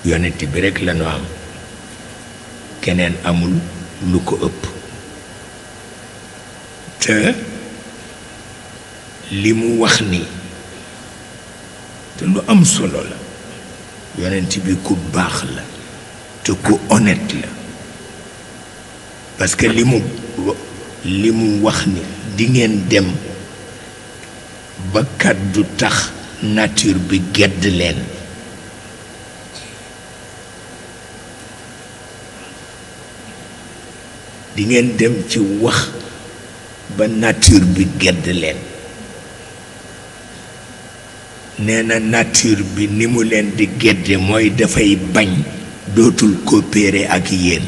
yonent bi rekk la nu am keneen amul lu ko ëpp te li mu wax ni te lu am solo la yonent bi ku baax la te ku honnête la parce que li mu wax ni di ngeen dem ba kàddu tax nature bi gedd leen di ngeen dem ci wax ba nature bi gedd leen nee na nature bi ni mu leen di gedde mooy dafay bañ dootul coopérer ak yéen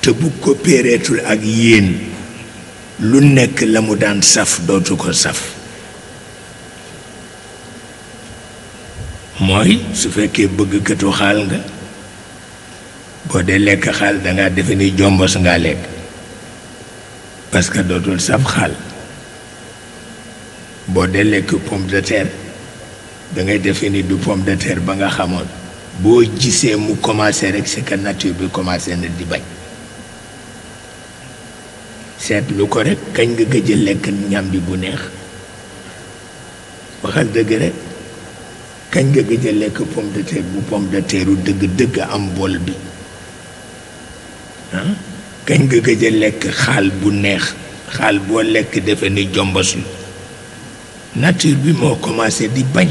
te bu coopéreetul ak yéen lu nekk la mu daan saf dootu ko saf mooy su fekkee bëggkatu xaal nga boo dee lekk xaal dangaa defe ni jombos ngaa lekk parce que dootul saf xaal boo dee lekk pomme de terre dangay defe ni du pomme de terre ba nga xamoon boo gisee mu commencé rek c'est que nature bi commencé na di bañ seetlu ko rek kañ nga gëj a lekk ñam bi bu neex waxal dëgg rek kañ nga gëj a lekk pomme de terre bu pomme de terre u dëgg am bol bi kañ nga gëj a lekk xaal bu neex xaal boo lekk defe ni jombosul nature bi moo commencé di bañ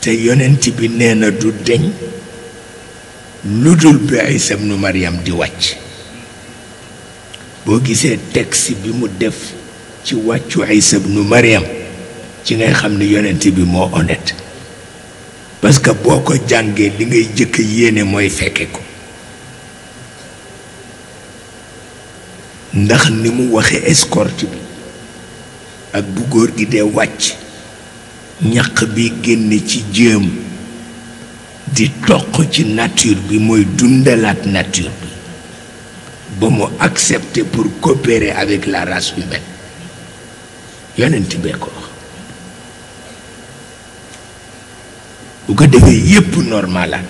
te yonent bi nee na du deñ lu dul bi Isa ibnu Maryam di wàcc boo gisee texte bi mu def ci wàccu Isa ibnu Maryam ci ngay xam ne yonent bi moo honnête parce que boo ko jàngee li ngay jëkk yéene mooy fekke ko ndax ni mu waxe escorte bi ak bu góor gi dee wàcc ñaq bi génn ci jéem di toq ci nature bi mooy dundalaat nature bi ba mu accepter pour coopérer avec la race humaine yonent bee ko wax bu ko defee yépp normalaat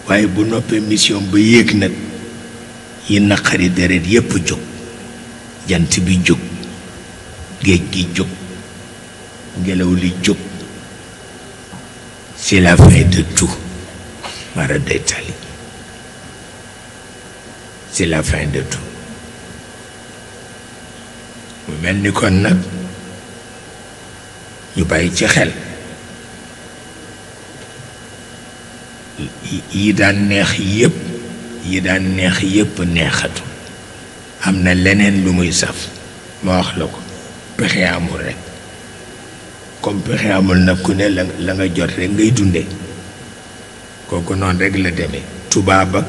waaye bu noppee mission ba yéeg nag yi naqari deret yépp jóg jant bi jóg géej gi jóg ngelaw li jóg c'est la fin de tout mara day tali c'est la fin de tout mu mel ni kon nag ñu bàyyi ci xel yi daan neex yépp neexatu am na leneen lu muy saf ma wax la ko pexe amul rek comme pexe amul nag ku ne la nga jot rek ngay dunde kooku noonu rek la demee tubaab ak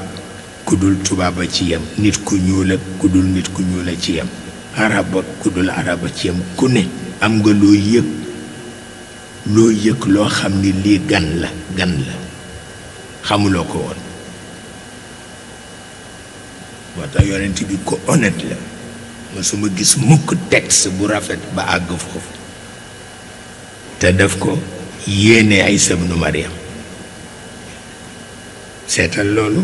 ku dul tubaaba ci yem nit ku ñuul ak ku dul nit ku ñuul a ci yem arab ak ku dul araba ci yem ku ne am nga loo yëg loo xam ni lii gan la xamuloo ko woon moo tax yonent bi ko honnête la ma suma gis mukk texte bu rafet ba àgg foofu te def ko yéene Isa ibnu Maryam seetal loolu